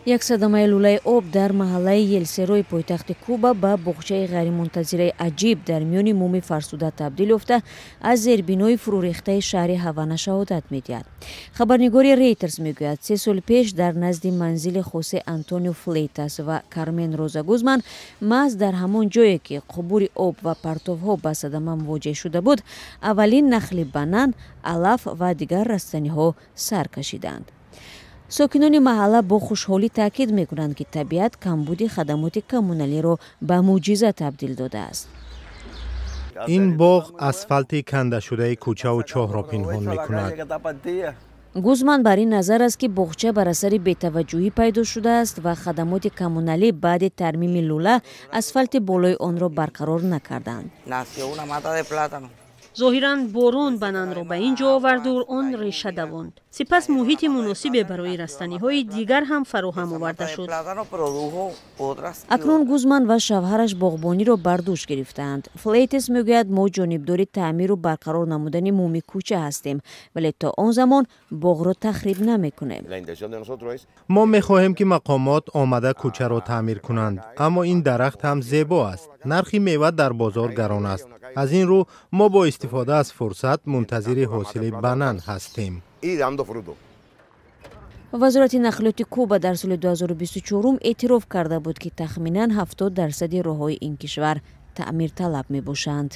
Як садамаи лӯлаи об дар маҳаллаи Елсерои пойтахти Куба ба боғчаи ғайримунтазираи аҷиб дар миёни муми фарсуда табдил ёфта, аз зербинои фурӯрехтаи шаҳри Ҳавана шаҳодат медиҳад. Хабарнигори Рейтерс мегӯяд, 3 сол пеш дар назди манзили Хосе Антонио Флейтас ва Кармен Роза Гузман, маҳз дар ҳамон ҷое ки қубури об ва партовҳо ба садама мувоҷеҳ шуда буд, аввалин нахли банан, алаф ва дигар растаниҳо сар кашиданд. Сокинони маҳалла бо хушҳолӣ таъкид мекунанд, ки табиат камбуди хадамоти коммуналиро ба мӯъҷиза табдил додааст. Ин боғ асфалти кандашудаи кӯчаву чоҳро пинҳон мекунад. Гузман бар ин назар аст, ки боғча бар асари бетаваҷҷӯҳӣ пайдо шудааст ва хадамоти коммуналӣ баъди тармими лӯла асфалти болои онро барқарор накарданд. Зоҳиран, борон бананро ба ин ҷо оварду он реша давонд. Сипас муҳити муносибе барои растаниҳои дигар ҳам фароҳам оварда шуд. Акнун Гузман ва шавҳараш боғбониро бар дӯш гирифтаанд. Флейтес мегӯяд: «Мо ҷонибдори таъмиру барқарор намудани муми кӯча ҳастем, вале то он замон боғро тахриб намекунем». Мо мехоҳем, ки мақомот омада кӯчаро таъмир кунанд, аммо ин дарахт ҳам зебо аст. Нархи мева дар бозор гарон аст, аз ин рӯ мо бо истифода аз фурсат мунтазири ҳосили банан ҳастем. Вазорати нақлиёти Куба дар соли 2024 эътироф карда буд, ки тахминан 70 дарсади роҳҳои ин кишвар таъмирталаб мебошанд.